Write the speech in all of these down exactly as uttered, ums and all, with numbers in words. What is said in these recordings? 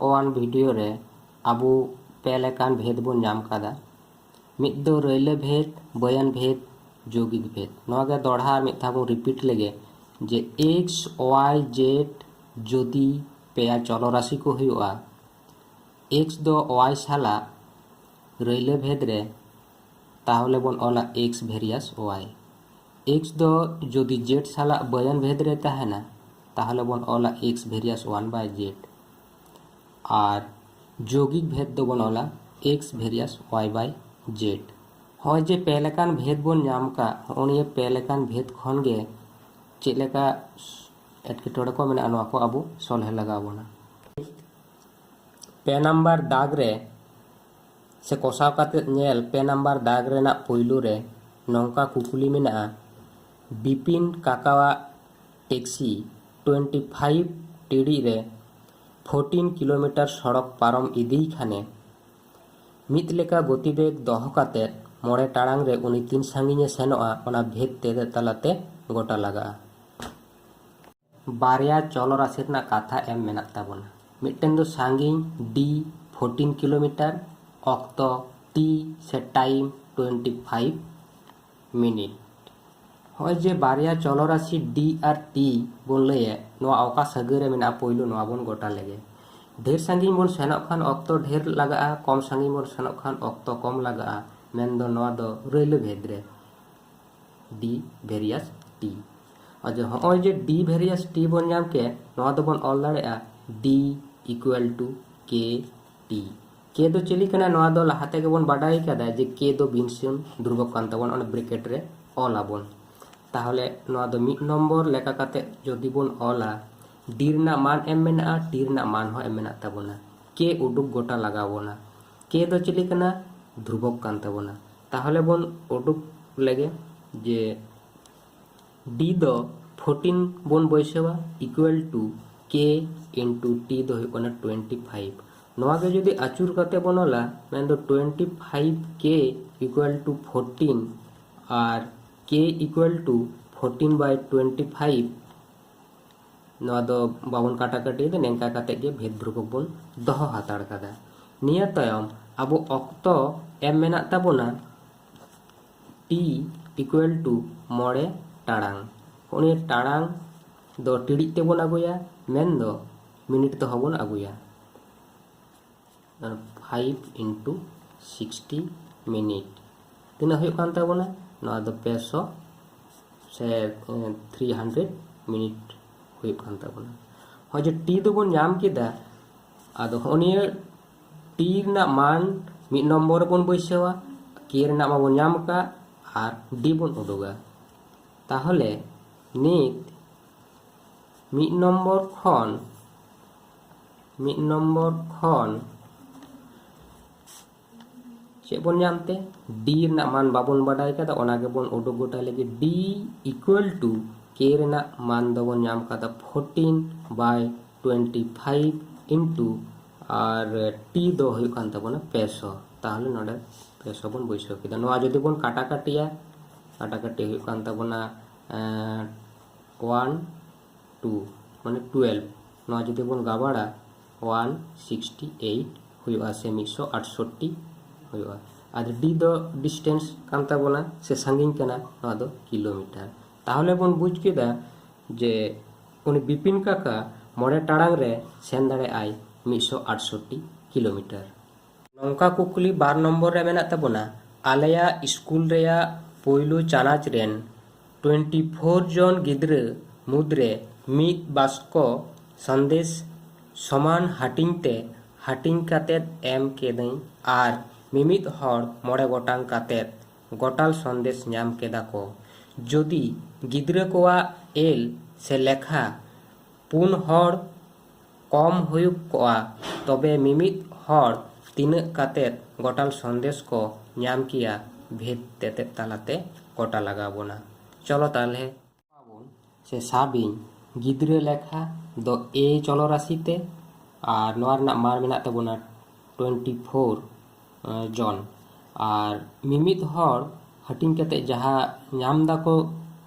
One video ᱨᱮ ᱟᱵᱚ ᱯᱮ ᱞᱮᱠᱟᱱ ᱵᱷᱮᱫ ᱵᱚᱱ ᱧᱟᱢ ᱠᱟᱫᱟ᱾ ᱢᱤᱫ ᱫᱚ ᱨᱟᱹᱭᱞᱟᱹ ᱵᱷᱮᱫ, ᱵᱟᱹᱭᱟᱹᱱ ᱵᱷᱮᱫ, ᱡᱳᱜᱤᱠ ᱵᱷᱮᱫ᱾ ᱱᱚᱣᱟ ᱜᱮ ᱫᱚᱦᱲᱟ ᱟᱨ ᱢᱤᱫ ᱫᱷᱟᱣ ᱵᱚᱱ ᱨᱤᱯᱤᱴ ᱞᱮᱜᱮ, ᱡᱮ ᱮᱠᱥ ᱳᱣᱟᱭ ᱡᱮᱰ ᱡᱩᱫᱤ ᱯᱮᱭᱟ ᱪᱚᱞᱚᱨᱟᱥᱤ ᱠᱚ ᱦᱩᱭᱩᱜᱼᱟ, ᱮᱠᱥ ᱫᱚ ᱳᱣᱟᱭ ᱥᱟᱞᱟᱜ ᱨᱟᱹᱭᱞᱟᱹ ᱵᱷᱮᱫ ᱨᱮ, ᱛᱟᱦᱚᱞᱮ ᱵᱚᱱ ᱚᱞᱟ ᱮᱠᱥ ᱵᱷᱮᱨᱤᱭᱟᱥ ᱳᱣᱟᱭ᱾ ᱮᱠᱥ ᱫᱚ ᱡᱩᱫᱤ ᱡᱮᱰ ᱥᱟᱞᱟᱜ ᱵᱟᱹᱭᱟᱹᱱ ᱵᱷᱮᱫ ᱨᱮ ᱛᱟᱦᱮᱱᱟ, ᱛᱟᱦᱚᱞᱮ ᱵᱚᱱ ᱚᱞᱟ ᱮᱠᱥ ᱵᱷᱮᱨᱤᱭᱟᱥ ᱳᱣᱟᱱ ᱵᱟᱭ ᱡᱮᱰ᱾ ᱟᱨ ᱡᱳᱜᱤᱠ ᱵᱷᱮᱫ ᱫᱚᱵᱚᱱ ᱚᱞᱟ ᱮᱠᱥ ᱵᱷᱮᱨᱤᱭᱟᱥ ᱳᱣᱟᱭ ᱵᱟᱭ ᱡᱮᱰ᱾ ᱦᱚᱸᱜᱼᱚᱭ ᱡᱮ ᱯᱮ ᱞᱮᱠᱟᱱ ᱵᱷᱮᱫ ᱵᱚᱱ ᱧᱟᱢ ᱠᱟᱜ, ᱦᱚᱸᱜᱼᱚ ᱱᱤᱭᱟᱹ ᱯᱮ ᱞᱮᱠᱟᱱ ᱵᱷᱮᱫ ᱠᱷᱚᱱ ᱜᱮ ᱪᱮᱫ ᱞᱮᱠᱟ ᱮᱴᱠᱮᱴᱚᱬᱮ ᱠᱚ ᱢᱮᱱᱟᱜᱼᱟ, ᱱᱚᱣᱟ ᱠᱚ ᱟᱵᱚ ᱥᱚᱞᱦᱮ ᱞᱟᱜᱟᱣ ᱵᱚᱱᱟ᱾ ᱯᱮ ᱱᱟᱢᱵᱟᱨ ᱫᱟᱜᱽ ᱨᱮ ᱥᱮ ᱠᱚᱥᱟᱣ ᱠᱟᱛᱮ ᱧᱮᱞ, ᱯᱮ ᱱᱟᱢᱵᱟᱨ ᱫᱟᱜᱽ ᱨᱮᱱᱟᱜ ᱯᱳᱭᱞᱳ ᱨᱮ ᱱᱚᱝᱠᱟ ᱠᱩᱠᱞᱤ ᱢᱮᱱᱟᱜᱼᱟ, ᱵᱤᱯᱤᱱ ᱠᱟᱠᱟᱣᱟᱜ ᱴᱮᱠᱥᱤ ᱴᱩᱭᱮᱱᱴᱤ ᱯᱷᱟᱭᱤᱵᱷ ᱴᱤᱲᱤᱡ ᱨᱮ ᱯᱷᱳᱨᱴᱤᱱ ᱠᱤᱞᱳᱢᱤᱴᱟᱨ ᱥᱚᱲᱚᱠ ᱯᱟᱨᱚᱢ ᱤᱫᱤᱭ ᱠᱷᱟᱱᱮ ᱢᱤᱫ ᱞᱮᱠᱟ ᱜᱚᱛᱤᱵᱮᱜᱽ ᱫᱚᱦᱚ ᱠᱟᱛᱮ ᱢᱚᱬᱮ ᱴᱟᱲᱟᱝ ᱨᱮ ᱩᱱᱤ ᱛᱤᱱ ᱥᱟᱺᱜᱤᱧᱮ ᱥᱮᱱᱚᱜᱼᱟ, ᱚᱱᱟ ᱵᱷᱮᱫ ᱛᱮᱛᱮᱫ ᱛᱟᱞᱟᱛᱮ ᱜᱚᱴᱟ ᱞᱟᱜᱟᱜᱼᱟ᱾ ᱵᱟᱨᱭᱟ ᱪᱚᱞᱚᱨᱟᱥᱤ ᱨᱮᱱᱟᱜ ᱠᱟᱛᱷᱟ ᱮᱢ ᱢᱮᱱᱟᱜ ᱛᱟᱵᱚᱱᱟ᱾ ᱢᱤᱫᱴᱮᱱ ᱫᱚ ᱥᱟᱺᱜᱤᱧ ᱰᱤ ᱯᱷᱳᱨᱴᱤᱱ ᱠᱤᱞᱳᱢᱤᱴᱟᱨ, ᱚᱠᱛᱚ ᱴᱤ ᱥᱮ ᱴᱟᱭᱤᱢ ᱴᱩᱭᱮᱱᱴᱤ ᱯᱷᱟᱭᱤᱵᱷ ᱢᱤᱱᱤᱴ᱾ ᱦᱚᱸᱜᱼᱚᱭ ᱡᱮ ᱵᱟᱨᱭᱟ ᱪᱚᱞᱚᱨᱟᱥᱤ ᱰᱤ ᱟᱨ ᱴᱤ ᱵᱚᱱ ᱞᱟᱹᱭᱮᱫ, ᱱᱚᱣᱟ ᱚᱠᱟ ᱥᱟᱹᱜᱟᱹᱭ ᱨᱮ ᱢᱮᱱᱟᱜᱼᱟ, ᱯᱳᱭᱞᱳ ᱱᱚᱣᱟ ᱵᱚᱱ ᱜᱚᱴᱟ ᱞᱮᱜᱮ᱾ ᱰᱷᱮᱨ ᱥᱟᱺᱜᱤᱧ ᱵᱚᱱ ᱥᱮᱱᱚᱜ ᱠᱷᱟᱱ ᱚᱠᱛᱚ ᱰᱷᱮᱨ ᱞᱟᱜᱟᱜᱼᱟ, ᱠᱚᱢ ᱥᱟᱺᱜᱤᱧ ᱵᱚᱱ ᱥᱮᱱᱚᱜ ᱠᱷᱟᱱ ᱚᱠᱛᱚ ᱠᱚᱢ ᱞᱟᱜᱟᱜᱼᱟ, ᱢᱮᱱᱫᱚ ᱱᱚᱣᱟ ᱫᱚ ᱨᱟᱹᱭᱞᱟᱹ ᱵᱷᱮᱫ ᱨᱮ᱾ ᱰᱤ ᱵᱷᱮᱨᱤᱭᱟᱥ ᱴᱤ᱾ ᱟᱪᱪᱷᱟ, ᱦᱚᱸᱜᱼᱚᱭ ᱡᱮ ᱰᱤ ᱵᱷᱮᱨᱤᱭᱟᱥ ᱴᱤ ᱵᱚᱱ ᱧᱟᱢ ᱠᱮᱫ, ᱱᱚᱣᱟ ᱫᱚᱵᱚᱱ ᱚᱞ ᱫᱟᱲᱮᱭᱟᱜᱼᱟ ᱰᱤ ᱤᱠᱩᱭᱟᱞ ᱴᱩ ᱠᱮ ᱴᱤ᱾ ᱠᱮ ᱫᱚ ᱪᱤᱞᱤ ᱠᱟᱱᱟ? ᱱᱚᱣᱟ ᱫᱚ ᱞᱟᱦᱟ ᱛᱮᱜᱮ ᱵᱚᱱ ᱵᱟᱰᱟᱭ ᱠᱟᱫᱟ ᱡᱮ ᱠᱮ ᱫᱚ ᱵᱤᱱ ᱥᱩᱱ ᱫᱷᱨᱩᱵᱚᱠ ᱠᱟᱱ ᱛᱟᱵᱚᱱᱟ, ᱚᱱᱟ ᱵᱨᱮᱠᱮᱴ ᱨᱮ ᱚᱞ ᱟᱵᱚᱱ᱾ ᱛᱟᱦᱚᱞᱮ ᱱᱚᱣᱟ ᱫᱚ ᱢᱤᱫ ᱱᱚᱢᱵᱚᱨ ᱞᱮᱠᱟ ᱠᱟᱛᱮ ᱡᱩᱫᱤ ᱵᱚᱱ ᱚᱞᱟ, ᱰᱤ ᱨᱮᱱᱟᱜ ᱢᱟᱱ ᱮᱢ ᱢᱮᱱᱟᱜᱼᱟ, ᱴᱤ ᱨᱮᱱᱟᱜ ᱢᱟᱱ ᱦᱚᱸ ᱮᱢ ᱢᱮᱱᱟᱜ ᱛᱟᱵᱚᱱᱟ᱾ ᱠᱮ ᱩᱰᱩᱠ ᱜᱚᱴᱟ ᱞᱟᱜᱟᱣ ᱵᱚᱱᱟ᱾ ᱠᱮ ᱫᱚ ᱪᱤᱞᱤ ᱠᱟᱱᱟ? ᱫᱷᱨᱩᱵᱚᱠ ᱠᱟᱱ ᱛᱟᱵᱚᱱᱟ᱾ ᱛᱟᱦᱚᱞᱮ ᱵᱚᱱ ᱩᱰᱩᱠ ᱞᱮᱜᱮ ᱡᱮ ᱰᱤ ᱫᱚ ᱯᱷᱳᱨᱴᱤᱱ ᱵᱚᱱ ᱵᱟᱹᱭᱥᱟᱹᱣᱟ, ᱤᱠᱩᱭᱟᱞ ᱴᱩ ᱠᱮ ᱤᱱᱴᱩ ᱴᱤ ᱫᱚ ᱦᱩᱭᱩᱜ ᱠᱟᱱᱟ ᱴᱩᱭᱮᱱᱴᱤ ᱯᱷᱟᱭᱤᱵᱷ᱾ ᱱᱚᱣᱟ ᱜᱮ ᱡᱩᱫᱤ ᱟᱹᱪᱩᱨ ᱠᱟᱛᱮ ᱵᱚᱱ ᱚᱞᱟ, ᱢᱮᱱᱫᱚ ᱴᱩᱭᱮᱱᱴᱤ ᱯᱷᱟᱭᱤᱵᱷ ᱠᱮ ᱤᱠᱩᱭᱟᱞ ᱴᱩ ᱯᱷᱳᱨᱴᱤᱱ ᱟᱨ ᱠᱮ ᱤᱠᱩᱭᱟᱞ ᱴᱩ ᱯᱷᱳᱨᱴᱤᱱ ᱵᱟᱭ ᱴᱩᱭᱮᱱᱴᱤ ᱯᱷᱟᱭᱤᱵᱷ, ᱱᱚᱣᱟ ᱫᱚ ᱵᱟᱵᱚᱱ ᱠᱟᱴᱟᱠᱟᱴᱤᱭᱮᱫᱟ, ᱱᱤᱝᱠᱟ ᱠᱟᱛᱮ ᱜᱮ ᱵᱷᱮᱫ ᱫᱷᱨᱩᱵᱚᱠ ᱵᱚᱱ ᱫᱚᱦᱚ ᱦᱟᱛᱟᱲ ᱠᱟᱫᱟ᱾ ᱱᱤᱭᱟᱹ ᱛᱟᱭᱚᱢ ᱟᱵᱚ ᱚᱠᱛᱚ ᱮᱢ ᱢᱮᱱᱟᱜ ᱛᱟᱵᱚᱱᱟ, ᱴᱤ ᱤᱠᱩᱭᱟᱞ ᱴᱩ ᱢᱚᱬᱮ ᱴᱟᱲᱟᱝ᱾ ᱩᱱᱤ ᱴᱟᱲᱟᱝ ᱫᱚ ᱴᱤᱲᱤᱡ ᱛᱮᱵᱚᱱ ᱟᱹᱜᱩᱭᱟ, ᱢᱮᱱᱫᱚ ᱢᱤᱱᱤᱴ ᱛᱮᱦᱚᱸ ᱵᱚᱱ ᱟᱹᱜᱩᱭᱟ᱾ ᱯᱷᱟᱭᱤᱵᱷ ᱤᱱᱴᱩ ᱥᱤᱠᱥᱴᱤ ᱢᱤᱱᱤᱴ ᱛᱤᱱᱟᱹᱜ ᱦᱩᱭᱩᱜ ᱠᱟᱱ ᱛᱟᱵᱚᱱᱟ? ᱱᱚᱣᱟ ᱫᱚ ᱯᱮ ᱥᱚ ᱥᱮ ᱛᱷᱨᱤ ᱦᱟᱱᱰᱨᱮᱰ ᱢᱤᱱᱤᱴ ᱦᱩᱭᱩᱜ ᱠᱟᱱ ᱛᱟᱵᱚᱱᱟ᱾ ᱦᱚᱸᱜᱼᱚᱭ ᱡᱮ ᱴᱤ ᱫᱚᱵᱚᱱ ᱧᱟᱢ ᱠᱮᱫᱟ, ᱟᱫᱚ ᱦᱚᱸᱜᱼᱚ ᱱᱤᱭᱟᱹ ᱴᱤ ᱨᱮᱱᱟᱜ ᱢᱟᱱ ᱢᱤᱫ ᱱᱚᱢᱵᱚᱨ ᱨᱮᱵᱚᱱ ᱵᱟᱹᱭᱥᱟᱹᱣᱟ, ᱠᱮ ᱨᱮᱱᱟᱜ ᱢᱟᱵᱚᱱ ᱧᱟᱢ ᱟᱠᱟᱫ ᱟᱨ ᱰᱤ ᱵᱚᱱ ᱩᱰᱩᱠᱟ᱾ ᱛᱟᱦᱚᱞᱮ ᱱᱤᱛ ᱢᱤᱫ ᱱᱚᱢᱵᱚᱨ ᱠᱷᱚᱱ ᱢᱤᱫ ᱱᱚᱢᱵᱚᱨ ᱠᱷᱚᱱ ᱪᱮᱫ ᱵᱚᱱ ᱧᱟᱢ ᱛᱮ? ᱰᱤ ᱨᱮᱱᱟᱜ ᱢᱟᱱ ᱵᱟᱵᱚᱱ ᱵᱟᱰᱟᱭ ᱠᱟᱫᱟ, ᱚᱱᱟ ᱜᱮᱵᱚᱱ ᱩᱰᱩᱠ ᱜᱚᱴᱟᱭ ᱞᱟᱹᱜᱤᱫ᱾ ᱰᱤ ᱤᱠᱩᱭᱟᱞ ᱴᱩ ᱠᱮ ᱨᱮᱱᱟᱜ ᱢᱟᱱ ᱫᱚᱵᱚᱱ ᱧᱟᱢ ᱠᱟᱫᱟ ᱯᱷᱳᱨᱴᱤᱱ ᱵᱟᱭ ᱴᱩᱭᱮᱱᱴᱤ ᱯᱷᱟᱭᱤᱵᱷ ᱤᱱᱴᱩ ᱟᱨ ᱴᱤ ᱫᱚ ᱦᱩᱭᱩᱜ ᱠᱟᱱ ᱛᱟᱵᱚᱱᱟ ᱯᱮ ᱥᱚ᱾ ᱛᱟᱦᱚᱞᱮ ᱱᱚᱰᱮ ᱯᱮ ᱥᱚ ᱵᱚᱱ ᱵᱟᱹᱭᱥᱟᱹᱣ ᱠᱮᱫᱟ᱾ ᱱᱚᱣᱟ ᱡᱩᱫᱤ ᱵᱚᱱ ᱠᱟᱴᱟᱠᱟᱴᱤᱭᱟ, ᱠᱟᱴᱟᱠᱟᱴᱤ ᱦᱩᱭᱩᱜ ᱠᱟᱱ ᱛᱟᱵᱚᱱᱟ ᱮᱸ, ᱚᱣᱟᱱ ᱴᱩ, ᱢᱟᱱᱮ ᱴᱩᱭᱮᱞᱵᱷ᱾ ᱱᱚᱣᱟ ᱡᱩᱫᱤ ᱵᱚᱱ ᱜᱟᱵᱟᱲᱟ, ᱚᱣᱟᱱ ᱥᱤᱠᱥᱴᱤ ᱮᱭᱤᱴ ᱦᱩᱭᱩᱜᱼᱟ, ᱥᱮ ᱢᱤᱫ ᱥᱚ ᱟᱴᱥᱚᱴᱴᱤ ᱦᱩᱭᱩᱜᱼᱟ᱾ ᱟᱨ ᱰᱤ ᱫᱚ ᱰᱤᱥᱴᱮᱱᱥ ᱠᱟᱱ ᱛᱟᱵᱚᱱᱟ, ᱥᱮ ᱥᱟᱺᱜᱤᱧ ᱠᱟᱱᱟ, ᱱᱚᱣᱟ ᱫᱚ ᱠᱤᱞᱳᱢᱤᱴᱟᱨ᱾ ᱛᱟᱦᱚᱞᱮ ᱵᱚᱱ ᱵᱩᱡᱽ ᱠᱮᱫᱟ ᱡᱮ ᱩᱱᱤ ᱵᱤᱯᱤᱱ ᱠᱟᱠᱟ ᱢᱚᱬᱮ ᱴᱟᱲᱟᱝ ᱨᱮ ᱥᱮᱱ ᱫᱟᱲᱮᱭᱟᱜᱼᱟᱭ ᱢᱤᱫ ᱥᱚ ᱟᱴᱥᱚᱴᱴᱤ ᱠᱤᱞᱳᱢᱤᱴᱟᱨ᱾ ᱱᱚᱝᱠᱟ ᱠᱩᱠᱞᱤ ᱵᱟᱨ ᱱᱚᱢᱵᱚᱨ ᱨᱮ ᱢᱮᱱᱟᱜ ᱛᱟᱵᱚᱱᱟ, ᱟᱞᱮᱭᱟᱜ ᱥᱠᱩᱞ ᱨᱮᱭᱟᱜ ᱯᱳᱭᱞᱳ ᱪᱟᱱᱟᱪ ᱨᱮᱱ ᱴᱩᱭᱮᱱᱴᱤ ᱯᱷᱳᱨ ᱡᱚᱱ ᱜᱤᱫᱽᱨᱟᱹ ᱢᱩᱫᱽᱨᱮ ᱢᱤᱫ ᱵᱟᱥᱠᱚ ᱥᱟᱸᱫᱮᱥ ᱥᱚᱢᱟᱱ ᱦᱟᱹᱴᱤᱧ ᱛᱮ ᱦᱟᱹᱴᱤᱧ ᱠᱟᱛᱮᱫ ᱮᱢ ᱠᱮᱫᱟᱹᱧ ᱟᱨ ᱢᱤᱢᱤᱫ ᱦᱚᱲ ᱢᱚᱬᱮ ᱜᱚᱴᱟᱝ ᱠᱟᱛᱮᱫ ᱜᱚᱴᱟᱞ ᱥᱟᱸᱫᱮᱥ ᱧᱟᱢ ᱠᱮᱫᱟ ᱠᱚ᱾ ᱡᱩᱫᱤ ᱜᱤᱫᱽᱨᱟᱹ ᱠᱚᱣᱟᱜ ᱮᱞ ᱥᱮ ᱞᱮᱠᱷᱟ ᱯᱩᱱ ᱦᱚᱲ ᱠᱚᱢ ᱦᱩᱭᱩᱜ ᱠᱚᱜᱼᱟ, ᱛᱚᱵᱮ ᱢᱤᱢᱤᱫ ᱦᱚᱲ ᱛᱤᱱᱟᱹᱜ ᱠᱟᱛᱮᱫ ᱜᱚᱴᱟᱞ ᱥᱟᱸᱫᱮᱥ ᱠᱚ ᱧᱟᱢ ᱠᱮᱭᱟ, ᱵᱷᱮᱫ ᱛᱮᱛᱮᱫ ᱛᱟᱞᱟᱛᱮ ᱜᱚᱴᱟ ᱞᱟᱜᱟᱣ ᱵᱚᱱᱟ᱾ ᱪᱚᱞᱚ ᱛᱟᱦᱚᱞᱮ ᱥᱮ ᱥᱟᱵ ᱤᱧ ᱜᱤᱫᱽᱨᱟᱹ ᱞᱮᱠᱷᱟ ᱫᱚ ᱮ ᱪᱚᱞᱚ ᱨᱟᱥᱤ ᱛᱮ, ᱟᱨ ᱱᱚᱣᱟ ᱨᱮᱱᱟᱜ ᱢᱟᱱ ᱢᱮᱱᱟᱜ ᱛᱟᱵᱚᱱᱟ ᱴᱩᱭᱮᱱᱴᱤ ᱯᱷᱳᱨ ᱡᱚᱱ, ᱟᱨ ᱢᱤᱢᱤᱫ ᱦᱚᱲ ᱦᱟᱹᱴᱤᱧ ᱠᱟᱛᱮ ᱡᱟᱦᱟᱸ ᱧᱟᱢ ᱫᱟᱠᱚ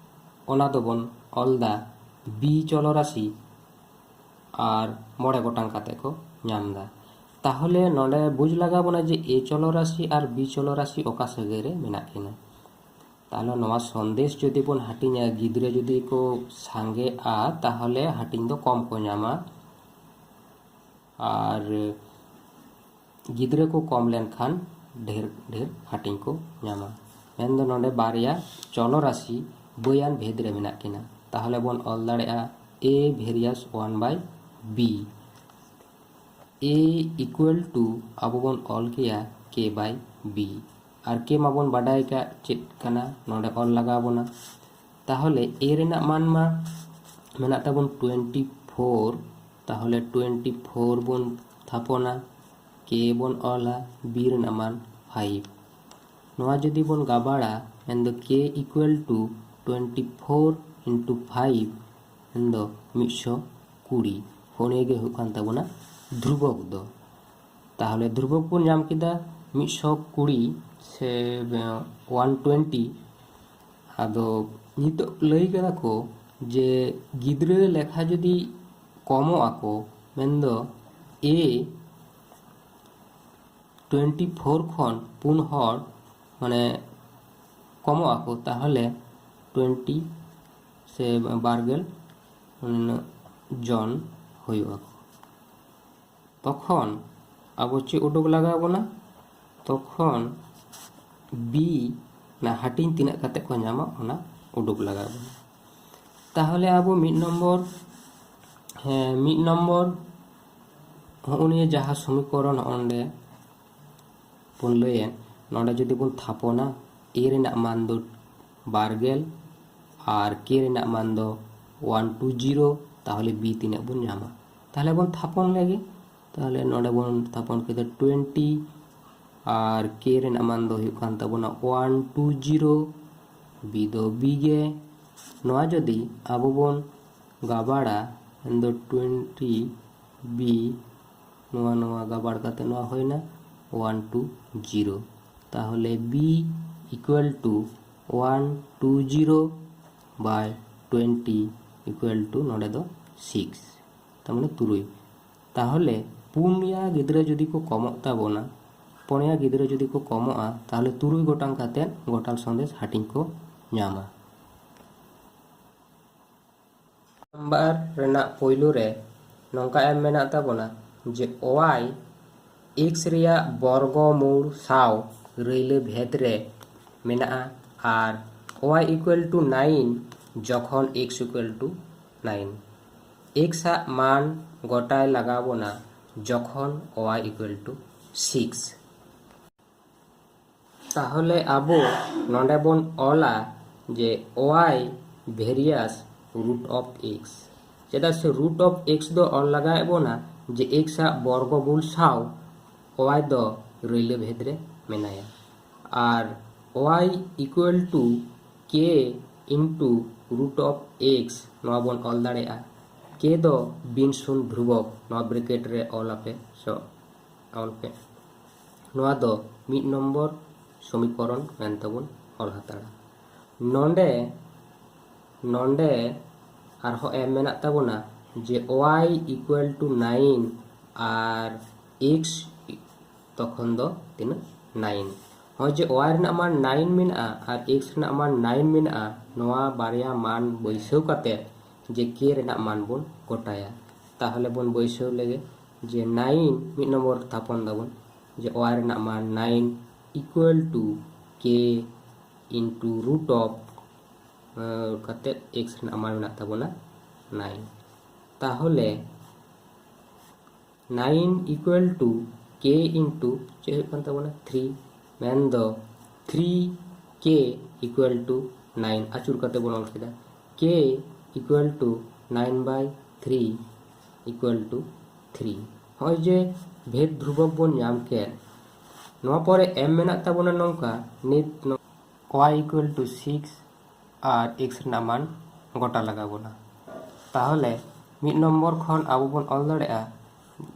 ᱚᱱᱟ ᱫᱚᱵᱚᱱ ᱚᱞ ᱫᱟ ᱵᱤ ᱪᱚᱞᱚ ᱨᱟᱥᱤ, ᱟᱨ ᱢᱚᱬᱮ ᱜᱚᱴᱟᱝ ᱠᱟᱛᱮ ᱠᱚ ᱧᱟᱢ ᱮᱫᱟ᱾ ᱛᱟᱦᱚᱞᱮ ᱱᱚᱰᱮ ᱵᱩᱡᱽ ᱞᱟᱜᱟᱣ ᱵᱚᱱᱟ ᱡᱮ A ᱪᱚᱞᱚᱨᱟᱥᱤ ᱟᱨ B ᱪᱚᱞᱚᱨᱟᱥᱤ ᱚᱠᱟ ᱥᱟᱹᱜᱟᱹᱭ ᱨᱮ ᱢᱮᱱᱟᱜ ᱠᱤᱱᱟ᱾ ᱛᱟᱦᱚᱞᱮ ᱱᱚᱣᱟ ᱥᱚᱱᱫᱮᱥ ᱡᱩᱫᱤ ᱵᱚᱱ ᱦᱟᱹᱴᱤᱧᱟ, ᱜᱤᱫᱽᱨᱟᱹ ᱡᱩᱫᱤ ᱠᱚ ᱥᱟᱸᱜᱮᱜᱼᱟ, ᱛᱟᱦᱚᱞᱮ ᱦᱟᱹᱴᱤᱧ ᱫᱚ ᱠᱚᱢ ᱠᱚ ᱧᱟᱢᱟ, ᱟᱨ ᱜᱤᱫᱽᱨᱟᱹ ᱠᱚ ᱠᱚᱢ ᱞᱮᱱᱠᱷᱟᱱ ᱰᱷᱮᱨ ᱰᱷᱮᱨ ᱦᱟᱹᱴᱤᱧ ᱠᱚ ᱧᱟᱢᱟ᱾ ᱢᱮᱱᱫᱚ ᱱᱚᱰᱮ ᱵᱟᱨᱭᱟ ᱪᱚᱞᱚᱨᱟᱥᱤ ᱵᱟᱹᱭᱟᱱ ᱵᱷᱮᱫ ᱨᱮ ᱢᱮᱱᱟᱜ ᱠᱤᱱᱟ᱾ ᱛᱟᱦᱚᱞᱮ ᱵᱚᱱ ᱚᱞ ᱫᱟᱲᱮᱭᱟᱜᱼᱟ A various one by B, A equal to ᱟᱵᱚ ᱵᱚᱱ ᱚᱞ ᱠᱮᱭᱟ K by B᱾ R K ᱢᱟᱵᱚᱱ ᱵᱟᱰᱟᱭ ᱠᱟᱜ ᱪᱮᱫ ᱠᱟᱱᱟ, ᱱᱚᱰᱮ ᱚᱞ ᱞᱟᱜᱟᱣ ᱵᱚᱱᱟ᱾ ᱛᱟᱦᱚᱞᱮ A ᱨᱮᱱᱟᱜ ᱢᱟᱱ ᱢᱟ ᱢᱮᱱᱟᱜ ᱛᱟᱵᱚᱱ ᱴᱩᱭᱮᱱᱴᱤ ᱯᱷᱳᱨ, ᱛᱟᱦᱚᱞᱮ ᱴᱩᱭᱮᱱᱴᱤ ᱯᱷᱳᱨ ᱵᱚᱱ ᱛᱷᱟᱯᱚᱱᱟ, K ᱵᱚᱱ ᱚᱞᱟ, B ᱨᱮᱱᱟᱜ ᱢᱟᱱ ᱯᱷᱟᱭᱤᱵᱷ᱾ ᱱᱚᱣᱟ ᱡᱩᱫᱤ ᱵᱚᱱ ᱜᱟᱵᱟᱲᱟ, ᱢᱮᱱᱫᱚ K equal to twenty four into five, ᱢᱮᱱᱫᱚ ᱢᱤᱫᱥᱚ ᱠᱩᱲᱤ᱾ ᱦᱚᱸ, ᱱᱤᱭᱟᱹ ᱜᱮ ᱦᱩᱭᱩᱜ ᱠᱟᱱ ᱛᱟᱵᱚᱱᱟ ᱫᱷᱨᱩᱵᱚᱠ ᱫᱚ᱾ ᱛᱟᱦᱚᱞᱮ ᱫᱷᱨᱩᱵᱚᱠ ᱵᱚᱱ ᱧᱟᱢ ᱠᱮᱫᱟ ᱢᱤᱫᱥᱚ ᱠᱩᱲᱤ ᱥᱮ ᱚᱣᱟᱱ ᱴᱩᱭᱮᱱᱴᱤ᱾ ᱟᱫᱚ ᱱᱤᱛᱚᱜ ᱞᱟᱹᱭ ᱠᱟᱫᱟ ᱠᱚ ᱡᱮ ᱜᱤᱫᱽᱨᱟᱹ ᱞᱮᱠᱷᱟ ᱡᱩᱫᱤ ᱠᱚᱢᱚᱜ ᱟᱠᱚ, ᱢᱮᱱᱫᱚ A ᱴᱩᱭᱮᱱᱴᱤ ᱯᱷᱳᱨ ᱠᱷᱚᱱ ᱯᱩᱱ ᱦᱚᱲ ᱢᱟᱱᱮ ᱠᱚᱢᱚᱜ ᱟᱠᱚ, ᱛᱟᱦᱚᱞᱮ ᱴᱩᱭᱮᱱᱴᱤ ᱥᱮ ᱵᱟᱨᱜᱮᱞ ᱩᱱᱟᱹᱜ ᱡᱚᱱ ᱦᱩᱭᱩᱜ ᱟᱠᱚ᱾ ᱛᱚᱠᱷᱚᱱ ᱟᱵᱚ ᱪᱮᱫ ᱩᱰᱩᱠ ᱞᱟᱜᱟᱣ ᱵᱚᱱᱟ? ᱛᱚᱠᱷᱚᱱ B ᱚᱱᱟ ᱦᱟᱹᱴᱤᱧ ᱛᱤᱱᱟᱹᱜ ᱠᱟᱛᱮ ᱠᱚ ᱧᱟᱢᱟ, ᱚᱱᱟ ᱩᱰᱩᱠ ᱞᱟᱜᱟᱣ ᱵᱚᱱᱟ᱾ ᱛᱟᱦᱚᱞᱮ ᱟᱵᱚ ᱢᱤᱫ ᱱᱚᱢᱵᱚᱨ, ᱦᱮᱸ, ᱢᱤᱫ ᱱᱚᱢᱵᱚᱨ ᱦᱚᱸᱜᱼᱚ ᱱᱤᱭᱟᱹ ᱡᱟᱦᱟᱸ ᱥᱚᱢᱤᱠᱚᱨᱚᱱ ᱦᱚᱸᱜᱼᱚ ᱱᱚᱰᱮ ᱵᱚᱱ ᱞᱟᱹᱭᱮᱫ, ᱱᱚᱰᱮ ᱡᱩᱫᱤ ᱵᱚᱱ ᱛᱷᱟᱯᱚᱱᱟ, A ᱨᱮᱱᱟᱜ ᱢᱟᱱ ᱫᱚ ᱵᱟᱨᱜᱮᱞ ᱟᱨ K ᱨᱮᱱᱟᱜ ᱢᱟᱱ ᱫᱚ ᱚᱣᱟᱱ ᱴᱩ ᱡᱤᱨᱳ, ᱛᱟᱦᱚᱞᱮ B ᱛᱤᱱᱟᱹᱜ ᱵᱚᱱ ᱧᱟᱢᱟ? ᱛᱟᱦᱚᱞᱮ ᱵᱚᱱ ᱛᱷᱟᱯᱚᱱ ᱞᱮᱜᱮ᱾ ᱛᱟᱦᱚᱞᱮ ᱱᱚᱰᱮ ᱵᱚᱱ ᱛᱷᱟᱯᱚᱱ ᱠᱮᱫᱟ ᱴᱩᱭᱮᱱᱴᱤ, ᱟᱨ K ᱨᱮᱱᱟᱜ ᱢᱟᱱ ᱫᱚ ᱦᱩᱭᱩᱜ ᱠᱟᱱ ᱛᱟᱵᱚᱱᱟ ᱚᱣᱟᱱ ᱴᱩ ᱡᱤᱨᱳ, B ᱫᱚ B ᱜᱮ᱾ ᱱᱚᱣᱟ ᱡᱩᱫᱤ ᱟᱵᱚ ᱵᱚᱱ ᱜᱟᱵᱟᱲᱟ, ᱢᱮᱱᱫᱚ ᱴᱩᱭᱮᱱᱴᱤ B, ᱱᱚᱣᱟ, ᱱᱚᱣᱟ ᱜᱟᱵᱟᱲ ᱠᱟᱛᱮ ᱱᱚᱣᱟ ᱦᱩᱭᱱᱟ ᱚᱣᱟᱱ ᱴᱩ ᱡᱤᱨᱳ᱾ ᱛᱟᱦᱚᱞᱮ B equal to one two zero by twenty equal to ᱱᱚᱰᱮ ᱫᱚ ᱥᱤᱠᱥ᱾ ᱛᱟᱨ ᱢᱟᱱᱮ ᱛᱩᱨᱩᱭ᱾ ᱛᱟᱦᱚᱞᱮ ᱯᱩᱱᱭᱟ ᱜᱤᱫᱽᱨᱟᱹ ᱡᱩᱫᱤ ᱠᱚ ᱠᱚᱢᱚᱜ ᱛᱟᱵᱚᱱᱟ, ᱯᱩᱱᱭᱟ ᱜᱤᱫᱽᱨᱟᱹ ᱡᱩᱫᱤ ᱠᱚ ᱠᱚᱢᱚᱜᱼᱟ, ᱛᱟᱦᱚᱞᱮ ᱛᱩᱨᱩᱭ ᱜᱚᱴᱟᱝ ᱠᱟᱛᱮᱫ ᱜᱚᱴᱟᱞ ᱥᱟᱸᱫᱮᱥ ᱦᱟᱹᱴᱤᱧ ᱠᱚ ᱧᱟᱢᱟ᱾ ᱱᱟᱢᱵᱟᱨ ᱨᱮᱱᱟᱜ ᱯᱳᱭᱞᱳ ᱨᱮ ᱱᱚᱝᱠᱟ ᱮᱢ ᱢᱮᱱᱟᱜ ᱛᱟᱵᱚᱱᱟ ᱡᱮ y x ᱨᱮᱭᱟᱜ ᱵᱚᱨᱜᱚ ᱢᱩᱞ ᱥᱟᱶ ᱨᱟᱹᱭᱞᱟᱹ ᱵᱷᱮᱫ ᱨᱮ ᱢᱮᱱᱟᱜᱼᱟ ᱟᱨ y equal to nine ᱡᱚᱠᱷᱚᱱ x equal to nine᱾ x ᱟᱜ ᱢᱟᱱ ᱜᱚᱴᱟᱭ ᱞᱟᱜᱟᱣ ᱵᱚᱱᱟ ᱡᱚᱠᱷᱚᱱ y equal to six᱾ ᱛᱟᱦᱚᱞᱮ ᱟᱵᱚ ᱱᱚᱰᱮ ᱵᱚᱱ ᱚᱞᱟ ᱡᱮ y various root of x, ᱪᱮᱫᱟᱜ ᱥᱮ root of x ᱫᱚ ᱚᱞ ᱞᱟᱜᱟᱣᱮᱫ ᱵᱚᱱᱟ ᱡᱮ x ᱟᱜ ᱵᱚᱨᱜᱚ ᱢᱩᱞ ᱥᱟᱶ y ᱫᱚ ᱨᱟᱹᱭᱞᱟᱹ ᱵᱷᱮᱫ ᱨᱮ ᱢᱮᱱᱟᱭᱟ᱾ ᱟᱨ y equal to k into root of x ᱱᱚᱣᱟ ᱵᱚᱱ ᱚᱞ ᱫᱟᱲᱮᱭᱟᱜᱼᱟ᱾ k ᱫᱚ ᱵᱤᱱ ᱥᱩᱱ ᱫᱷᱨᱩᱵᱚᱠ, ᱱᱚᱣᱟ ᱵᱨᱮᱠᱮᱴ ᱨᱮ ᱚᱞ ᱟᱯᱮ, so ᱚᱞ ᱯᱮ᱾ ᱱᱚᱣᱟ ᱫᱚ ᱢᱤᱫ ᱱᱚᱢᱵᱚᱨ ᱥᱚᱢᱤᱠᱚᱨᱚᱱ ᱢᱮᱱᱛᱮᱵᱚᱱ ᱚᱞ ᱦᱟᱛᱟᱲᱟ᱾ ᱱᱚᱰᱮ ᱱᱚᱰᱮ ᱟᱨᱦᱚᱸ ᱮᱢ ᱢᱮᱱᱟᱜ ᱛᱟᱵᱚᱱᱟ ᱡᱮ y equal to nine R x ᱛᱚᱠᱷᱚᱱ ᱫᱚ ᱛᱤᱱᱟᱹᱜ? nine᱾ ᱱᱚᱜᱼᱚᱭ ᱡᱮ y ᱨᱮᱱᱟᱜ ᱢᱟᱱ nine ᱢᱮᱱᱟᱜᱼᱟ ᱟᱨ x ᱨᱮᱱᱟᱜ ᱢᱟᱱ nine ᱢᱮᱱᱟᱜᱼᱟ, ᱱᱚᱣᱟ ᱵᱟᱨᱭᱟ ᱢᱟᱱ ᱵᱟᱹᱭᱥᱟᱹᱣ ᱠᱟᱛᱮ ᱡᱮ k ᱨᱮᱱᱟᱜ ᱢᱟᱱ ᱵᱚᱱ ᱜᱚᱴᱟᱭᱟ᱾ ᱛᱟᱦᱚᱞᱮ ᱵᱚᱱ ᱵᱟᱹᱭᱥᱟᱹᱣ ᱞᱮᱜᱮ ᱡᱮ nine ᱢᱤᱫ ᱱᱚᱢᱵᱚᱨ ᱛᱷᱟᱯᱚᱱ ᱫᱟᱵᱚᱱ ᱡᱮ y ᱨᱮᱱᱟᱜ ᱢᱟᱱ nine equal to k into root of ᱠᱟᱛᱮ x ᱨᱮᱱᱟᱜ ᱢᱟᱱ ᱢᱮᱱᱟᱜ ᱛᱟᱵᱚᱱᱟ nine᱾ ᱛᱟᱦᱚᱞᱮ nine equal to k into ᱪᱮᱫ ᱦᱩᱭᱩᱜ ᱠᱟᱱ ᱛᱟᱵᱚᱱᱟ? three᱾ ᱢᱮᱱᱫᱚ three k equal to nine᱾ ᱟᱹᱪᱩᱨ ᱠᱟᱛᱮ ᱵᱚᱱ ᱚᱞ ᱠᱮᱫᱟ, k equal to nine by three equal to three᱾ ᱱᱚᱜᱼᱚᱭ ᱡᱮ ᱵᱷᱮᱫ ᱫᱷᱨᱩᱵᱚᱠ ᱵᱚᱱ ᱧᱟᱢ ᱠᱮᱫ, ᱱᱚᱣᱟ ᱯᱚᱨᱮ ᱮᱢ ᱢᱮᱱᱟᱜ ᱛᱟᱵᱚᱱᱟ ᱱᱚᱝᱠᱟ, ᱱᱤᱛ y equal to six R x ᱨᱮᱱᱟᱜ ᱢᱟᱱ ᱜᱚᱴᱟ ᱞᱟᱜᱟᱣ ᱵᱚᱱᱟ᱾ ᱛᱟᱦᱚᱞᱮ ᱢᱤᱫ ᱱᱚᱢᱵᱚᱨ ᱠᱷᱚᱱ ᱟᱵᱚ ᱵᱚᱱ ᱚᱞ ᱫᱟᱲᱮᱭᱟᱜᱼᱟ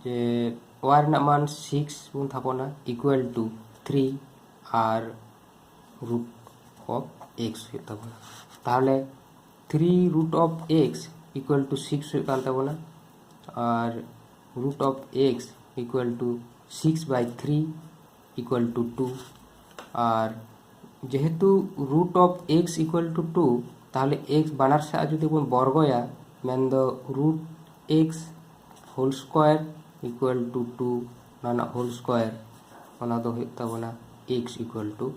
ᱡᱮ y ᱨᱮᱱᱟᱜ ᱢᱟᱱ six ᱵᱚᱱ ᱛᱷᱟᱯᱚᱱᱟ equal to three R root of x ᱦᱩᱭᱩᱜ ᱛᱟᱵᱚᱱᱟ᱾ ᱛᱟᱦᱚᱞᱮ three root of x equal to six ᱦᱩᱭᱩᱜ ᱠᱟᱱ ᱛᱟᱵᱚᱱᱟ᱾ ᱟᱨ root of x equal to six by three equal to two, ᱟᱨ ᱡᱮᱦᱮᱛᱩ root of x equal to two, ᱛᱟᱦᱚᱞᱮ x ᱵᱟᱱᱟᱨ ᱥᱮᱫ ᱡᱩᱫᱤ ᱵᱚᱱ ᱵᱚᱨᱜᱚᱭᱟ, ᱢᱮᱱᱫᱚ root x whole square equal to two, ᱚᱱᱟ ᱨᱮᱱᱟᱜ whole square, ᱚᱱᱟ ᱫᱚ ᱦᱩᱭᱩᱜ ᱛᱟᱵᱚᱱᱟ x equal to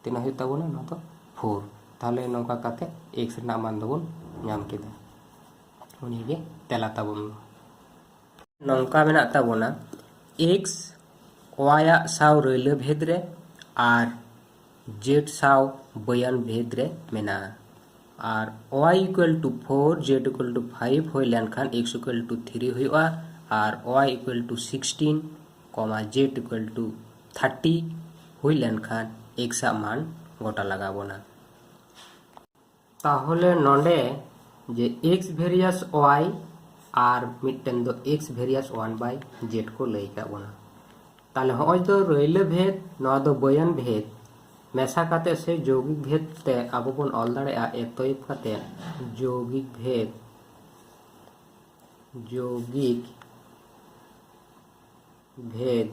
ᱛᱤᱱᱟᱹᱜ ᱦᱩᱭᱩᱜ ᱛᱟᱵᱚᱱᱟ? ᱱᱚᱣᱟ ᱫᱚ ᱯᱷᱳᱨ᱾ ᱛᱟᱦᱚᱞᱮ ᱱᱚᱝᱠᱟ ᱠᱟᱛᱮ x ᱨᱮᱱᱟᱜ ᱢᱟᱱ ᱫᱚᱵᱚᱱ ᱧᱟᱢ ᱠᱮᱫᱟ᱾ ᱱᱤᱭᱟᱹ ᱜᱮ ᱛᱮᱞᱟ ᱛᱟᱵᱚᱱ ᱫᱚ᱾ ᱱᱚᱝᱠᱟ ᱢᱮᱱᱟᱜ ᱛᱟᱵᱚᱱᱟ, x y ᱟᱜ ᱥᱟᱶ ᱨᱟᱹᱭᱞᱟᱹ ᱵᱷᱮᱫ ᱨᱮ ᱟᱨ z ᱥᱟᱶ ᱵᱟᱹᱭᱟᱹᱱ ᱵᱷᱮᱫ ᱨᱮ ᱢᱮᱱᱟᱜᱼᱟ᱾ ᱟᱨ y equal to four, z equal to five ᱦᱩᱭ ᱞᱮᱱᱠᱷᱟᱱ x equal to three ᱦᱩᱭᱩᱜᱼᱟ, ᱟᱨ y equal to sixteen, comma, z equal to thirty ᱦᱩᱭ ᱞᱮᱱᱠᱷᱟᱱ x ᱟᱜ ᱢᱟᱱ ᱜᱚᱴᱟ ᱞᱟᱜᱟᱣ ᱵᱚᱱᱟ᱾ ᱛᱟᱦᱚᱞᱮ ᱱᱚᱰᱮ ᱡᱮ x various y ᱟᱨ ᱢᱤᱫᱴᱮᱱ ᱫᱚ x various one by z ᱠᱚ ᱞᱟᱹᱭ ᱟᱠᱟᱫ ᱵᱚᱱᱟ᱾ ᱛᱟᱦᱚᱞᱮ ᱦᱚᱸᱜᱼᱚᱭ ᱫᱚ ᱨᱟᱹᱭᱞᱟᱹ ᱵᱷᱮᱫ, ᱱᱚᱣᱟ ᱫᱚ ᱵᱟᱹᱭᱟᱹᱱ ᱵᱷᱮᱫ ᱢᱮᱥᱟ ᱠᱟᱛᱮ ᱥᱮ ᱡᱳᱜᱤᱠ ᱵᱷᱮᱫ ᱛᱮ ᱟᱵᱚ ᱵᱚᱱ ᱚᱞ ᱫᱟᱲᱮᱭᱟᱜᱼᱟ ᱮᱛᱚᱭᱤᱵ ᱠᱟᱛᱮ ᱡᱳᱜᱤᱠ ᱵᱷᱮᱫ, ᱡᱳᱜᱤᱠ ᱵᱷᱮᱫ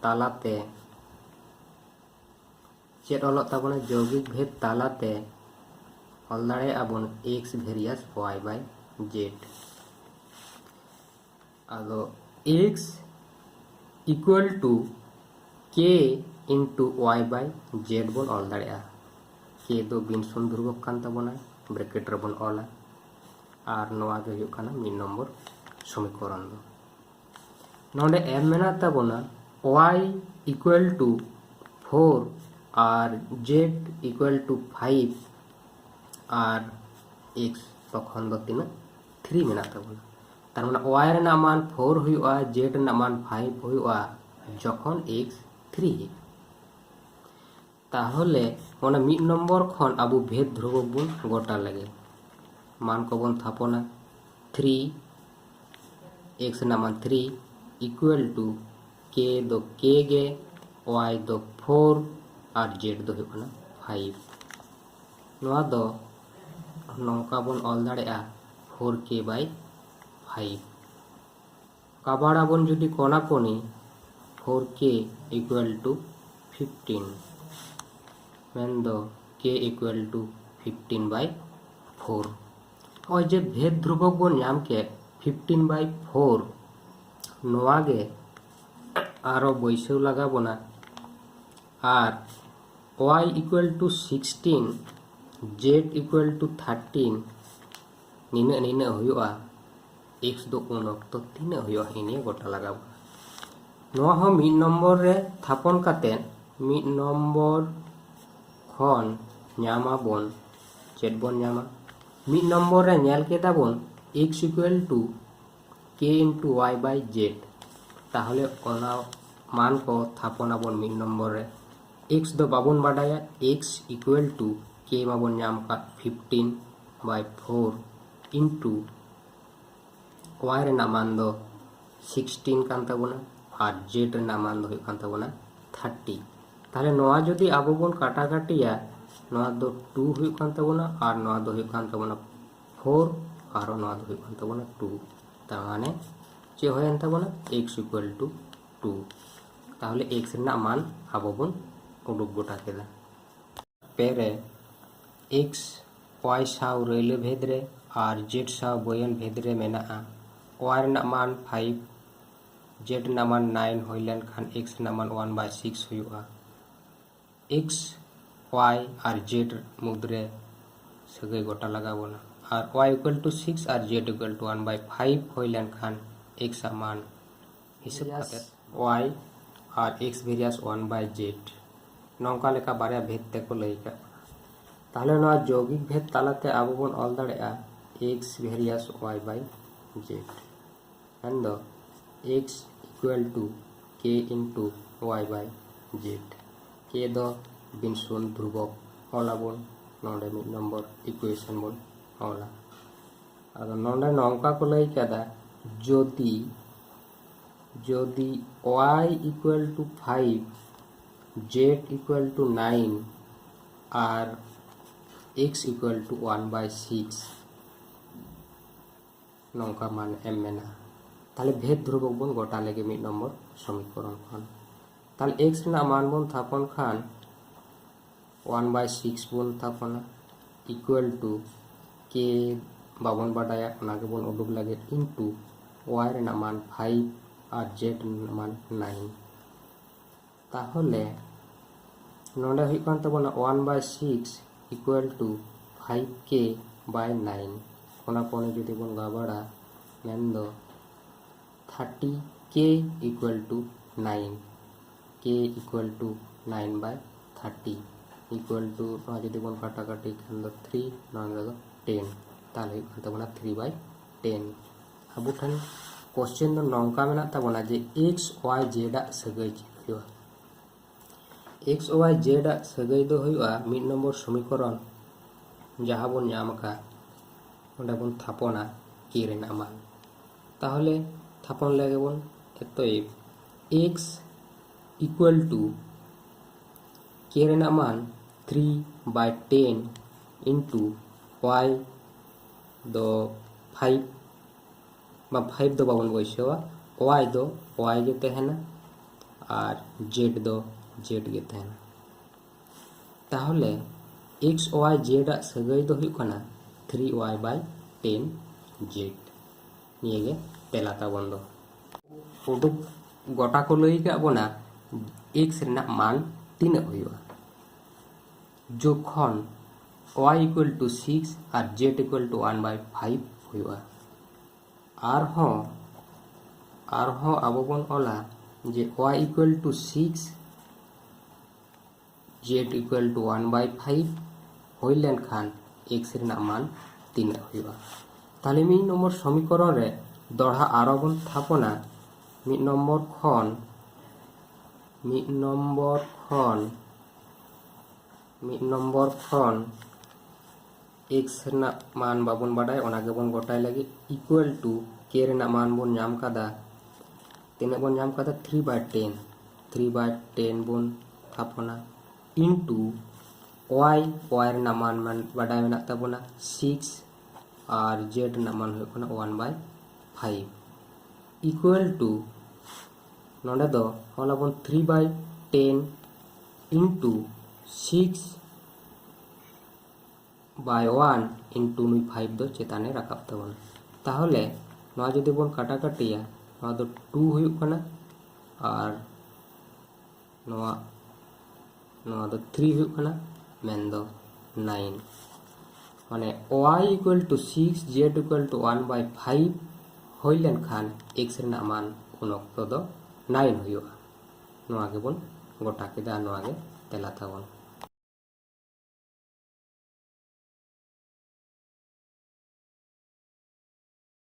ᱛᱟᱞᱟᱛᱮ ᱪᱮᱫ ᱚᱞᱚᱜ ᱛᱟᱵᱚᱱᱟ? ᱡᱳᱜᱤᱠ ᱵᱷᱮᱫ ᱛᱟᱞᱟᱛᱮ ᱚᱞ ᱫᱟᱲᱮᱭᱟᱜᱼᱟ ᱵᱚᱱ x various y by z᱾ ᱟᱫᱚ x equal to k into y by z ᱵᱚᱱ ᱚᱞ ᱫᱟᱲᱮᱭᱟᱜᱼᱟ᱾ K ᱫᱚ ᱵᱤᱱ ᱥᱩᱱ ᱫᱷᱨᱩᱵᱚᱠ ᱠᱟᱱ ᱛᱟᱵᱚᱱᱟ, ᱵᱨᱮᱠᱮᱴ ᱨᱮᱵᱚᱱ ᱚᱞᱟ᱾ ᱟᱨ ᱱᱚᱣᱟ ᱜᱮ ᱦᱩᱭᱩᱜ ᱠᱟᱱᱟ ᱢᱤᱫ ᱱᱚᱢᱵᱚᱨ ᱥᱚᱢᱤᱠᱚᱨᱚᱱ ᱫᱚ᱾ ᱱᱚᱰᱮ ᱮᱢ ᱢᱮᱱᱟᱜ ᱛᱟᱵᱚᱱᱟ y equal to four R z equal to five R x ᱛᱚᱠᱷᱚᱱ ᱫᱚ ᱛᱤᱱᱟᱹᱜ? ᱛᱷᱨᱤ ᱢᱮᱱᱟᱜ ᱛᱟᱵᱚᱱᱟ᱾ ᱛᱟᱨ ᱢᱟᱱᱮ y ᱨᱮᱱᱟᱜ ᱢᱟᱱ ᱯᱷᱳᱨ ᱦᱩᱭᱩᱜᱼᱟ, z ᱨᱮᱱᱟᱜ ᱢᱟᱱ ᱯᱷᱟᱭᱤᱵᱷ ᱦᱩᱭᱩᱜᱼᱟ ᱡᱚᱠᱷᱚᱱ x ᱛᱷᱨᱤ ᱦᱩᱭᱩᱜᱼᱟ᱾ ᱛᱟᱦᱚᱞᱮ ᱚᱱᱟ ᱢᱤᱫ ᱱᱚᱢᱵᱚᱨ ᱠᱷᱚᱱ ᱟᱵᱚ ᱵᱷᱮᱫ ᱫᱷᱨᱩᱵᱚᱠ ᱵᱚᱱ ᱜᱚᱴᱟ ᱞᱮᱜᱮ᱾ ᱢᱟᱱ ᱠᱚᱵᱚᱱ ᱛᱷᱟᱯᱚᱱᱟ, ᱛᱷᱨᱤ, x ᱨᱮᱱᱟᱜ ᱢᱟᱱ ᱛᱷᱨᱤ equal to k ᱫᱚ k ᱜᱮ, y ᱫᱚ ᱯᱷᱳᱨ ᱟᱨ z ᱫᱚ ᱦᱩᱭᱩᱜ ᱠᱟᱱᱟ ᱯᱷᱟᱭᱤᱵᱷ᱾ ᱱᱚᱣᱟ ᱫᱚ ᱱᱚᱝᱠᱟ ᱵᱚᱱ ᱚᱞ ᱫᱟᱲᱮᱭᱟᱜᱼᱟ, ᱯᱷᱳᱨ ᱠᱮ by ᱯᱷᱟᱭᱤᱵᱷ᱾ ᱠᱟᱵᱟᱲ ᱟᱵᱚᱱ ᱡᱩᱫᱤ ᱠᱚᱱᱟ ᱠᱚᱱᱤ, four k equal to fifteen, ᱢᱮᱱᱫᱚ k equal to fifteen by four᱾ ᱱᱚᱜᱼᱚᱭ ᱡᱮ ᱵᱷᱮᱫ ᱫᱷᱨᱩᱵᱚᱠ ᱵᱚᱱ ᱧᱟᱢ ᱠᱮᱫ fifteen by four, ᱱᱚᱣᱟ ᱜᱮ ᱟᱨᱚ ᱵᱟᱹᱭᱥᱟᱹᱣ ᱞᱟᱜᱟᱣ ᱵᱚᱱᱟ᱾ ᱟᱨ y equal to sixteen, z equal to thirteen, ᱱᱤᱱᱟᱹᱜ ᱱᱤᱱᱟᱹᱜ ᱦᱩᱭᱩᱜᱼᱟ, x ᱫᱚ ᱩᱱ ᱚᱠᱛᱚ ᱛᱤᱱᱟᱹᱜ ᱦᱩᱭᱩᱜᱼᱟ, ᱤᱱᱟᱹ ᱜᱚᱴᱟ ᱞᱟᱜᱟᱣ ᱵᱚᱱᱟ᱾ ᱱᱚᱣᱟ ᱦᱚᱸ ᱢᱤᱫ ᱱᱚᱢᱵᱚᱨ ᱨᱮ ᱛᱷᱟᱯᱚᱱ ᱠᱟᱛᱮ ᱢᱤᱫ ᱱᱚᱢᱵᱚᱨ ᱠᱷᱚᱱ ᱧᱟᱢᱟᱵᱚᱱ, ᱪᱮᱫ ᱵᱚᱱ ᱧᱟᱢᱟ? ᱢᱤᱫ ᱱᱚᱢᱵᱚᱨ ᱨᱮ ᱧᱮᱞ ᱠᱮᱫᱟ ᱵᱚᱱ x equal to k into y by z, ᱛᱟᱦᱚᱞᱮ ᱚᱱᱟ ᱢᱟᱱ ᱠᱚ ᱛᱷᱟᱯᱚᱱ ᱟᱵᱚᱱ ᱢᱤᱫ ᱱᱚᱢᱵᱚᱨ ᱨᱮ᱾ x ᱫᱚ ᱵᱟᱵᱚᱱ ᱵᱟᱰᱟᱭᱟ, x equal to k ᱢᱟᱵᱚᱱ ᱧᱟᱢ ᱟᱠᱟᱫ fifteen by four into y ᱨᱮᱱᱟᱜ ᱢᱟᱱ ᱫᱚ sixteen ᱠᱟᱱ ᱛᱟᱵᱚᱱᱟ ᱟᱨ z ᱨᱮᱱᱟᱜ ᱢᱟᱱ ᱫᱚ ᱦᱩᱭᱩᱜ ᱠᱟᱱ ᱛᱟᱵᱚᱱᱟ thirty᱾ ᱛᱟᱦᱚᱞᱮ ᱱᱚᱣᱟ ᱡᱩᱫᱤ ᱟᱵᱚ ᱵᱚᱱ ᱠᱟᱴᱟᱠᱟᱴᱤᱭᱟ, ᱱᱚᱣᱟ ᱫᱚ two ᱦᱩᱭᱩᱜ ᱠᱟᱱ ᱛᱟᱵᱚᱱᱟ ᱟᱨ ᱱᱚᱣᱟ ᱫᱚ ᱦᱩᱭᱩᱜ ᱠᱟᱱ ᱛᱟᱵᱚᱱᱟ four, ᱟᱨ ᱱᱚᱣᱟ ᱫᱚ ᱦᱩᱭᱩᱜ ᱠᱟᱱ ᱛᱟᱵᱚᱱᱟ two᱾ ᱛᱟᱨ ᱢᱟᱱᱮ ᱪᱮᱫ ᱦᱩᱭᱮᱱ ᱛᱟᱵᱚᱱᱟ? x equal to two᱾ ᱛᱟᱦᱚᱞᱮ x ᱨᱮᱱᱟᱜ ᱢᱟᱱ ᱟᱵᱚ ᱵᱚᱱ ᱩᱰᱩᱠ ᱜᱚᱴᱟ ᱠᱮᱫᱟ᱾ ᱯᱮ ᱨᱮ x y ᱥᱟᱶ ᱨᱟᱹᱭᱞᱟᱹ ᱵᱷᱮᱫ ᱨᱮ ᱟᱨ z ᱥᱟᱶ ᱵᱟᱹᱭᱟᱹᱱ ᱵᱷᱮᱫ ᱨᱮ ᱢᱮᱱᱟᱜᱼᱟ᱾ y ᱨᱮᱱᱟᱜ ᱢᱟᱱ five, z ᱨᱮᱱᱟᱜ ᱢᱟᱱ nine ᱦᱩᱭ ᱞᱮᱱᱠᱷᱟᱱ x ᱨᱮᱱᱟᱜ ᱢᱟᱱ one by six ᱦᱩᱭᱩᱜᱼᱟ᱾ x, y ᱟᱨ z ᱢᱩᱫᱽᱨᱮ ᱥᱟᱹᱜᱟᱹᱭ ᱜᱚᱴᱟ ᱞᱟᱜᱟᱣ ᱵᱚᱱᱟ᱾ ᱟᱨ y equal to six R z equal to one by five ᱦᱩᱭ ᱞᱮᱱᱠᱷᱟᱱ x ᱟᱜ ᱢᱟᱱ ᱦᱤᱥᱟᱹᱵ ᱠᱟᱛᱮ y R x various one by z, ᱱᱚᱝᱠᱟ ᱞᱮᱠᱟ ᱵᱟᱨᱭᱟ ᱵᱷᱮᱫ ᱛᱮᱠᱚ ᱞᱟᱹᱭ ᱟᱠᱟᱫ ᱵᱚᱱᱟ᱾ ᱛᱟᱦᱚᱞᱮ ᱱᱚᱣᱟ ᱡᱳᱜᱤᱠ ᱵᱷᱮᱫ ᱛᱟᱞᱟᱛᱮ ᱟᱵᱚ ᱵᱚᱱ ᱚᱞ ᱫᱟᱲᱮᱭᱟᱜᱼᱟ x various y by z, ᱢᱮᱱᱫᱚ x equal to k into y by z᱾ k ᱫᱚ ᱵᱤᱱ ᱥᱩᱱ ᱫᱷᱨᱩᱵᱚᱠ ᱚᱞ ᱟᱵᱚᱱ ᱱᱚᱰᱮ ᱢᱤᱫ ᱱᱚᱢᱵᱚᱨ equation ᱵᱚᱱ ᱚᱞᱟ᱾ ᱟᱫᱚ ᱱᱚᱰᱮ ᱱᱚᱝᱠᱟ ᱠᱚ ᱞᱟᱹᱭ ᱠᱟᱫᱟ, ᱡᱩᱫᱤ, ᱡᱩᱫᱤ y equal to five, z equal to nine R x equal to one by six, ᱱᱚᱝᱠᱟ ᱢᱟᱱ ᱮᱢ ᱢᱮᱱᱟᱜᱼᱟ᱾ ᱛᱟᱦᱚᱞᱮ ᱵᱷᱮᱫ ᱫᱷᱨᱩᱵᱚᱠ ᱵᱚᱱ ᱜᱚᱴᱟ ᱞᱮᱜᱮ ᱢᱤᱫ ᱱᱚᱢᱵᱚᱨ ᱥᱚᱢᱤᱠᱚᱨᱚᱱ ᱠᱷᱚᱱ᱾ ᱛᱟᱦᱚᱞᱮ ᱮᱠᱥ ᱨᱮᱱᱟᱜ ᱢᱟᱱ ᱵᱚᱱ ᱛᱷᱟᱯᱚᱱ ᱠᱷᱟᱱ ᱚᱣᱟᱱ ᱵᱟᱭ ᱥᱤᱠᱥ ᱵᱚᱱ ᱛᱷᱟᱯᱚᱱᱟ, ᱤᱠᱩᱭᱟᱞ ᱴᱩ ᱠᱮ ᱵᱟᱵᱚᱱ ᱵᱟᱰᱟᱭᱟ, ᱚᱱᱟ ᱜᱮᱵᱚᱱ ᱩᱰᱩᱠ ᱞᱟᱹᱜᱤᱫ, ᱤᱱᱴᱩ ᱚᱣᱟᱭ ᱨᱮᱱᱟᱜ ᱢᱟᱱ ᱯᱷᱟᱭᱤᱵᱷ ᱟᱨ ᱡᱮᱰ ᱨᱮᱱᱟᱜ ᱢᱟᱱ ᱱᱟᱭᱤᱱ᱾ ᱛᱟᱦᱚᱞᱮ ᱱᱚᱰᱮ ᱦᱩᱭᱩᱜ ᱠᱟᱱ ᱛᱟᱵᱚᱱᱟ ᱚᱣᱟᱱ ᱵᱟᱭ ᱥᱤᱠᱥ ᱤᱠᱩᱭᱟᱞ ᱴᱩ ᱯᱷᱟᱭᱤᱵᱷ ᱠᱮ ᱵᱟᱭ ᱱᱟᱭᱤᱱ᱾ ᱚᱱᱟ ᱯᱚᱨᱮ ᱡᱩᱫᱤ ᱵᱚᱱ ᱜᱟᱵᱟᱲᱟ, ᱢᱮᱱᱫᱚ ᱛᱷᱟᱨᱴᱤ ᱠᱮ ᱤᱠᱩᱭᱟᱞ ᱴᱩ ᱱᱟᱭᱤᱱ, ᱠᱮ ᱤᱠᱩᱭᱟᱞ ᱴᱩ ᱱᱟᱭᱤᱱ ᱵᱟᱭ ᱛᱷᱟᱨᱴᱤ ᱤᱠᱩᱭᱟᱞ ᱴᱩ, ᱱᱚᱣᱟ ᱡᱩᱫᱤ ᱵᱚᱱ ᱠᱟᱴᱟᱠᱟᱴᱤ ᱠᱷᱟᱱ ᱫᱚ ᱛᱷᱨᱤ, ᱱᱚᱣᱟ ᱫᱚ ᱴᱮᱱ, ᱛᱟᱦᱚᱞᱮ ᱦᱩᱭᱩᱜ ᱠᱟᱱ ᱛᱟᱵᱚᱱᱟ ᱛᱷᱨᱤ ᱵᱟᱭ ᱴᱮᱱ᱾ ᱟᱵᱚ ᱴᱷᱮᱱ ᱠᱚᱥᱪᱮᱱ ᱫᱚ ᱱᱚᱝᱠᱟ ᱢᱮᱱᱟᱜ ᱛᱟᱵᱚᱱᱟ ᱡᱮ ᱮᱠᱥ ᱚᱣᱟᱭ ᱡᱮᱰ ᱟᱜ ᱥᱟᱹᱜᱟᱹᱭ ᱪᱮᱫ ᱦᱩᱭᱩᱜᱼᱟ? ᱮᱠᱥ ᱚᱣᱟᱭ ᱡᱮᱰ ᱟᱜ ᱥᱟᱹᱜᱟᱹᱭ ᱫᱚ ᱦᱩᱭᱩᱜᱼᱟ ᱢᱤᱫ ᱱᱚᱢᱵᱚᱨ ᱥᱚᱢᱤᱠᱚᱨᱚᱱ ᱡᱟᱦᱟᱸ ᱵᱚᱱ ᱧᱟᱢ ᱟᱠᱟᱫ, ᱚᱸᱰᱮ ᱵᱚᱱ ᱛᱷᱟᱯᱚᱱᱟ ᱠᱮ ᱨᱮᱱᱟᱜ ᱢᱟᱱ᱾ ᱛᱟᱦᱚᱞᱮ ᱛᱷᱟᱯᱚᱱ ᱞᱮᱜᱮ ᱵᱚᱱ᱾ ᱚᱛᱚᱮᱵ ᱮᱠᱥ ᱤᱠᱩᱭᱟᱞ ᱴᱩ ᱠᱮ ᱨᱮᱱᱟᱜ ᱢᱟᱱ ᱛᱷᱨᱤ ᱵᱟᱭ ᱴᱮᱱ ᱤᱱᱴᱩ ᱚᱣᱟᱭ ᱫᱚ ᱯᱷᱟᱭᱤᱵᱷ, ᱵᱟ ᱯᱷᱟᱭᱤᱵᱷ ᱫᱚ ᱵᱟᱵᱚᱱ ᱵᱟᱹᱭᱥᱟᱹᱣᱟ, ᱚᱣᱟᱭ ᱫᱚ ᱚᱣᱟᱭ ᱜᱮ ᱛᱟᱦᱮᱱᱟ ᱟᱨ ᱡᱮᱰ ᱫᱚ ᱡᱮᱰ ᱜᱮ ᱛᱟᱦᱮᱱᱟ᱾ ᱛᱟᱦᱚᱞᱮ ᱮᱠᱥ ᱚᱣᱟᱭ ᱡᱮᱰ ᱟᱜ ᱥᱟᱹᱜᱟᱹᱭ ᱫᱚ ᱦᱩᱭᱩᱜ ᱠᱟᱱᱟ ᱛᱷᱨᱤ ᱚᱣᱟᱭ ᱵᱟᱭ ᱴᱮᱱ ᱡᱮᱰ᱾ ᱱᱤᱭᱟᱹ ᱜᱮ ᱛᱮᱞᱟ ᱛᱟᱵᱚᱱ ᱫᱚ᱾ ᱩᱰᱩᱠ ᱜᱚᱴᱟ ᱠᱚ ᱞᱟᱹᱭ ᱟᱠᱟᱫ ᱵᱚᱱᱟ ᱮᱠᱥ ᱨᱮᱱᱟᱜ ᱢᱟᱱ ᱛᱤᱱᱟᱹᱜ ᱦᱩᱭᱩᱜᱼᱟ, ᱡᱚᱠᱷᱚᱱ ᱚᱣᱟᱭ ᱤᱠᱩᱭᱟᱞ ᱴᱩ ᱥᱤᱠᱥ ᱟᱨ Z equal to one by five ᱦᱩᱭᱩᱜᱼᱟ᱾ ᱟᱨᱦᱚᱸ, ᱟᱨᱦᱚᱸ ᱟᱵᱚ ᱵᱚᱱ ᱚᱞᱟ ᱡᱮ Y equal to six, Z equal to one by five ᱦᱩᱭ ᱞᱮᱱᱠᱷᱟᱱ ᱮᱠᱥ ᱨᱮᱱᱟᱜ ᱢᱟᱱ ᱛᱤᱱᱟᱹᱜ ᱦᱩᱭᱩᱜᱼᱟ? ᱛᱟᱦᱚᱞᱮ ᱢᱤᱫ ᱱᱚᱢᱵᱚᱨ ᱥᱚᱢᱤᱠᱚᱨᱚᱱ ᱨᱮ ᱫᱚᱲᱦᱟ ᱟᱨᱚ ᱵᱚᱱ ᱛᱷᱟᱯᱚᱱᱟ᱾ ᱢᱤᱫ ᱱᱚᱢᱵᱚᱨ ᱠᱷᱚᱱ, ᱢᱤᱫ ᱱᱚᱢᱵᱚᱨ ᱠᱷᱚᱱ, ᱢᱤᱫ ᱱᱚᱢᱵᱚᱨ ᱠᱷᱚᱱ ᱮᱠᱥ ᱨᱮᱱᱟᱜ ᱢᱟᱱ ᱵᱟᱵᱚᱱ ᱵᱟᱰᱟᱭ, ᱚᱱᱟ ᱜᱮᱵᱚᱱ ᱜᱚᱴᱟᱭ ᱞᱟᱹᱜᱤᱫ᱾ ᱤᱠᱩᱭᱟᱞ ᱴᱩ ᱠᱮ ᱨᱮᱱᱟᱜ ᱢᱟᱱ ᱵᱚᱱ ᱧᱟᱢ ᱠᱟᱫᱟ᱾ ᱛᱤᱱᱟᱹᱜ ᱵᱚᱱ ᱧᱟᱢ ᱠᱟᱫᱟ? ᱛᱷᱨᱤ ᱵᱟᱭ ᱴᱮᱱ᱾ ᱛᱷᱨᱤ ᱵᱟᱭ ᱴᱮᱱ ᱵᱚᱱ ᱛᱷᱟᱯᱚᱱᱟ ᱤᱱᱴᱩ ᱚᱣᱟᱭ, ᱚᱣᱟᱭ ᱨᱮᱱᱟᱜ ᱢᱟᱱ, ᱢᱟᱱ ᱵᱟᱰᱟᱭ ᱢᱮᱱᱟᱜ ᱛᱟᱵᱚᱱᱟ ᱥᱤᱠᱥ ᱟᱨ ᱡᱮᱰ ᱨᱮᱱᱟᱜ ᱢᱟᱱ ᱦᱩᱭᱩᱜ ᱠᱟᱱᱟ ᱳᱣᱟᱱ ᱵᱟᱭ ᱯᱷᱟᱭᱤᱵᱷ, ᱤᱠᱩᱭᱮᱞ ᱴᱩ ᱱᱚᱰᱮ ᱫᱚ ᱚᱞᱟᱵᱚᱱ ᱛᱷᱨᱤ ᱵᱟᱭ ᱴᱮᱱ into six buy one into ᱱᱩᱭ ᱯᱷᱟᱭᱤᱵᱷ ᱫᱚ ᱪᱮᱛᱟᱱᱮ ᱨᱟᱠᱟᱵ ᱛᱟᱵᱚᱱᱟ᱾ ᱛᱟᱦᱚᱞᱮ ᱱᱚᱣᱟ ᱡᱩᱫᱤ ᱵᱚᱱ ᱠᱟᱴᱟᱠᱟᱴᱤᱭᱟ, ᱱᱚᱣᱟ ᱫᱚ ᱴᱩ ᱦᱩᱭᱩᱜ ᱠᱟᱱᱟ ᱟᱨ ᱱᱚᱣᱟ ᱱᱚᱣᱟ ᱫᱚ ᱛᱷᱨᱤ ᱦᱩᱭᱩᱜ ᱠᱟᱱᱟ, ᱢᱮᱱᱫᱚ ᱱᱟᱭᱤᱱ᱾ ᱢᱟᱱᱮ y equal to six, z equal to one by five ᱦᱩᱭ ᱞᱮᱱᱠᱷᱟᱱ x ᱨᱮᱱᱟᱜ ᱢᱟᱱ ᱩᱱ ᱚᱠᱛᱚ ᱫᱚ ᱱᱟᱭᱤᱱ ᱦᱩᱭᱩᱜᱼᱟ᱾ ᱱᱚᱣᱟ ᱜᱮᱵᱚᱱ ᱜᱚᱴᱟ ᱠᱮᱫᱟ, ᱱᱚᱣᱟ ᱜᱮ ᱛᱮᱞᱟ ᱛᱟᱵᱚᱱ᱾